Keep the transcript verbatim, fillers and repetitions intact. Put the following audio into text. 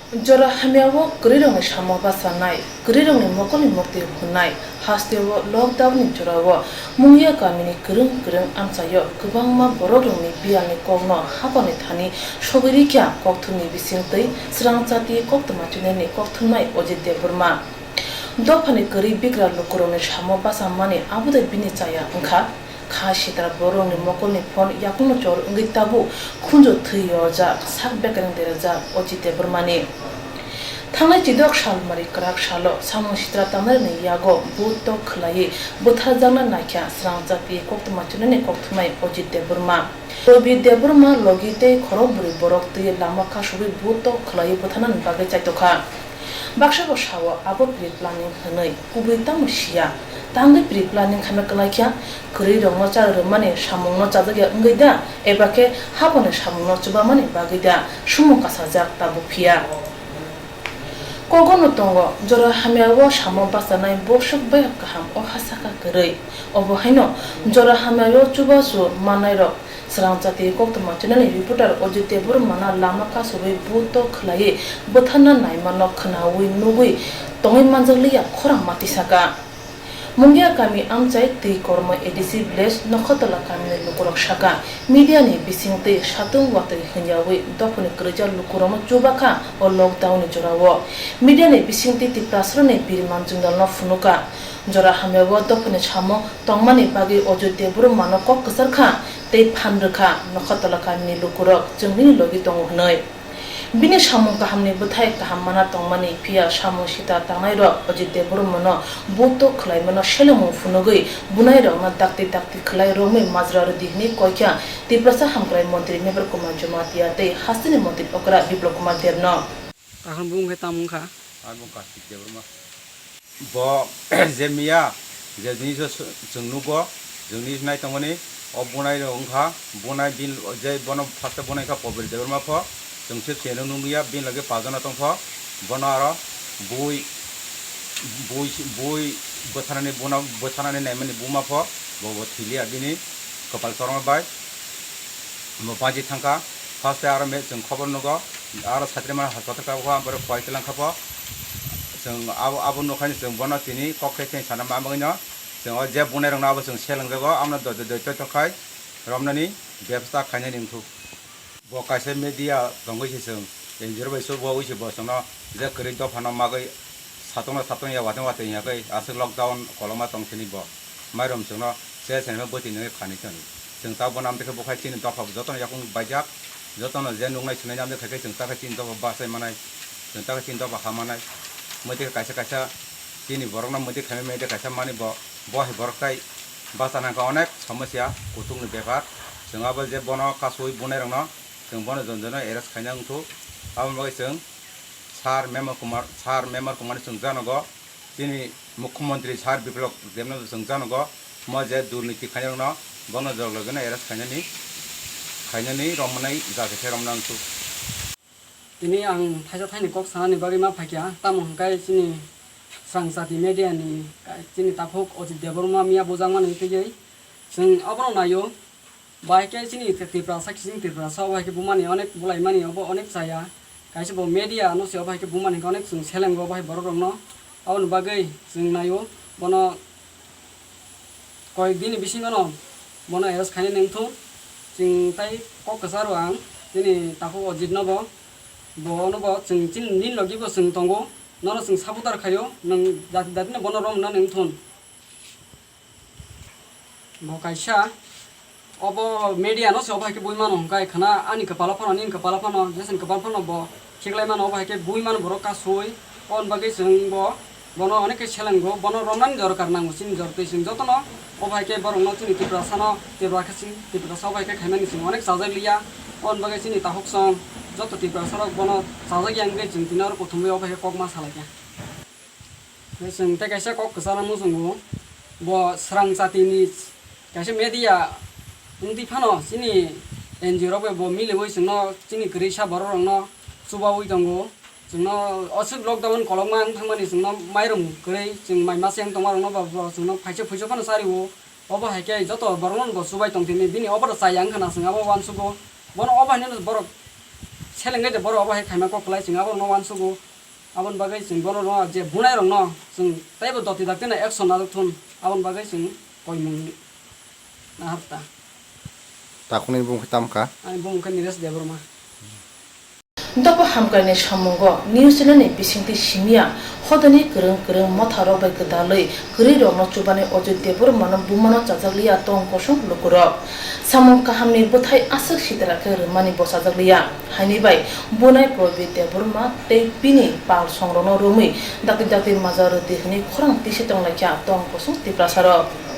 Jora hamyao kwrwirokni samung bachanai, kwrwirokni mokolni muktwi hwnnai, hasteo lockdownni jorao Mungia kamini kwrwng kwrwng amchaio kwbangma borokrokni biyalni kokno haphangni thani sogwi rikha kokthumni bisingtwi swrang chati koktwma channelni kokthumnai Ajit Debbarma. Dophani kwrwi bigra lukurokni samung bachamani abodai bini chaya wngkha. Kha sitra borokni mokolni phone yakungno chor wngwi tabuk khunju thwi yorjak, sak bekereng derajak Ajit Debbarmani. Thangnai chidok salmari kwrak salo samung sitra tangnairokni yago but tok khwlaiwi bwtharjakna naikha swrang chati koktwma channelni kokthumnai Ajit Debbarma. Robi Debbarma logi tei khorok bwrwi borok twi lama kasugwi but tok khwlaiwi bwtharnani bagwi chaitokha. Baksa bo sao abo pre-planning hwnwi, kubui tamo siya. Tangwi pre-planning khaima kwlai kha, kwrwirokno cha rwmani samungno chajakya wngwi da, eba khe haphangni samungno chubamani bagwi da, sumung kasajak tabuk phiya. Kogono tongo, jora hamyao samung bachanai boswk bayok kaham o ha saka kwrwi. Obo haino jora hamyao chubachu mannairok Swrang chati koktwma channelni reporter Ajit Debbarmano lama kasugwi but tok khwlaiwi bwtharna naimano khwnaui nugwi tongwi manjakliya khorang mati saka. Mungia kami amchai twi kormo A D C village Nokhotola kamini lukurok saka, media ni bisingtwi satung watwi hwnyaui dophani kwrwija lukurokno chubakha o lockdown ni jorao. Media ni bisingtwi Tiprasarokni biriman jwngjalno phunukha. Jora hamyao dophani samung tongmani bagwi Ajit Debbarmano kok kwchar kha tei phan rwkha, Nokhotola kamini lukurok chwng nini logi tongo hwnwi. Bini samung kahamni bwthai kaham mana tongmani, phiya samung sita tangnairok Ajit Debbarmano but tok khwlaimano selengmung phunugwi bunairokno dakti dakti khwlai romwi majra rwdi hwnwi koi kha Tiprasa Hamkrai Montri Mevar Kumar Jamatia tei hasteni montri okra Biplab Kumar Debno. Kaham bung khe tamo wngkha? Ang bung Kartik Debbarma. Bo je miya, je jinis o chwng nugo, chwng nugo nai tongmani, o bunai rok wngkha, bunai bin, je bono first o bunai kha Pobir Debbarma pho, chwng se cheno nungya, bin lage pajana tongpho, bono aro bui, bui, bui bwtharnani buna, bwtharnani naimani buma pho, bo bo thiliya bini kwpal chorma bai, bo baji thangkha, first o aro me chwng khobor nugo, aro satri mani hospital ka kha, borok koi twlang kha pho, chwng abo, abo nukhaini chwng bono tini kok khe khe sana ma bagwino, chwng o je bunai rokno abo chwng seleng jago, abono doi doi doi toi tokhai romnani bebsta khainani wngkhu. Bo kaisa media tongwi se chwng N G O bai se bo wi se bo chwngno je kwrwi dophano magwi satungno satung ya watwi watwi ya khe aswk lockdown koloma tong sini bo. Mairum chwngno se se bwtwi nungwi khani toni. Chwng ta bono amtwi khe bukhai chini dopha jotono yakung baijak, jotono je nuknai swinai amtwi khe chwng ta khe chini dopha bachai manai, chwng ta khe chini dopha ha manai. Mwtwi khe kaisa kaisa chini borokno mwtwi khaimai mede kaisa mani bo, bo hai borok tai bachana khe onek somosya kuthukni bepar. Chwng abo je bono kasui bunai rokno chwng bono jon jono arrest khaina wngthu. Aboni bagwi chwng Sir Memar Kumar, Sir Memar Kumar ni chwng janogo, chini Mukhyamantri Sir Biplab Debno chwng janogo, mo je durniti khainai rokno bono jog logino arrest khainani, khainani romnai jaga khe romna wngthu. Tini ang thaisa thaini kok sanani bagwi ma phaikha, tamo hwnkhe chini swrang chati media ni chini takhuk Ajit Debbarma miya bujakmani twiwi chwng obono naio. Bahai khe chini Tiprasa, kiching Tiprasa, o bahai khe bumani onek bulaimani, obo onek chaya. Kaisa bo media no se o bahai khe bumani khe onek chwng selengo bahai borok rokno. Aboni bagwi chwng naio bono koyek dini bisingo no bono arrest khainani wngthung. Chwng tai kok kwcharo ang chini takhuk Ajit no bo, bo no bo chwng chini nini logi bo chwng tongo, nono chwng supporter khaio, nwng jati jati no bono romna nang thun. Bo kaisa, obo media no se obo hai khe bui mano hwnkhe khna ani kwpalo phano, nini kwpalo phano, jesoni kwpal phano bo khiklai mano, obo hai khe bui mano borok kasui. Oboni bagwi chwng bo, bono onek khe selengo, bono romnani dorkar nango chini jor twi chwng jotono. Obo hai khe borokno chini Tiprasano, Tipra khe chini Tiprasa obo hai khe khaimani chwng onek chajak liya. Oboni bagwi chini takhuk song joto Tiprasarok bono chajak ya wngwi chwng tini oro kuthumwi obo hai khe kokma salai kha. Chwng tei kaisa kok kwchana muchungo, bo swrang chati ni kaisa media wngtwi phano chini N G O rok bai bo miliwi chwngno chini kwrwisa borok rokno chubaui tongo. Chwngno o swk lockdown kolokma wng thangmani chwngno mairum kwrwi chwng mai masa yang tongma rokno bo, bo chwngno phaisa phuisa phano chario. Obo hai khe joto borokno bo chubai tong thini, bini obo da chaya wngkha na chwng abo uansugo. Bono obo haino borok Seleng de borok obo hai khaima kok kwlai chwng abo no uansugo. Aboni bagwi chwng bono no je bunai rok no chwng teibo doti dakti no action najak thun. Aboni bagwi chwng koimung nahar ta. Takhukni bumung khe tamo kha? Ani bumung khe Nilesh Debbarma. Dophani hamkrai ni samungo news channel ni bisingtwi simiya hodani kwrwng kwrwng motha rok bai gwdalwi kwrwi rok no chubani Ajay Debbarma no buma no chajak liya tong kosong lukurok. Samung kaham ni bwthai aswk sitra khe rwmani bo chajak liya. Haini bai bunai Prabit Debbarma tei bini pal song rok no romwi dakti dakti maja rwdi hwnwi khorang tisi tong lai kha tong kosong Tiprasa rok.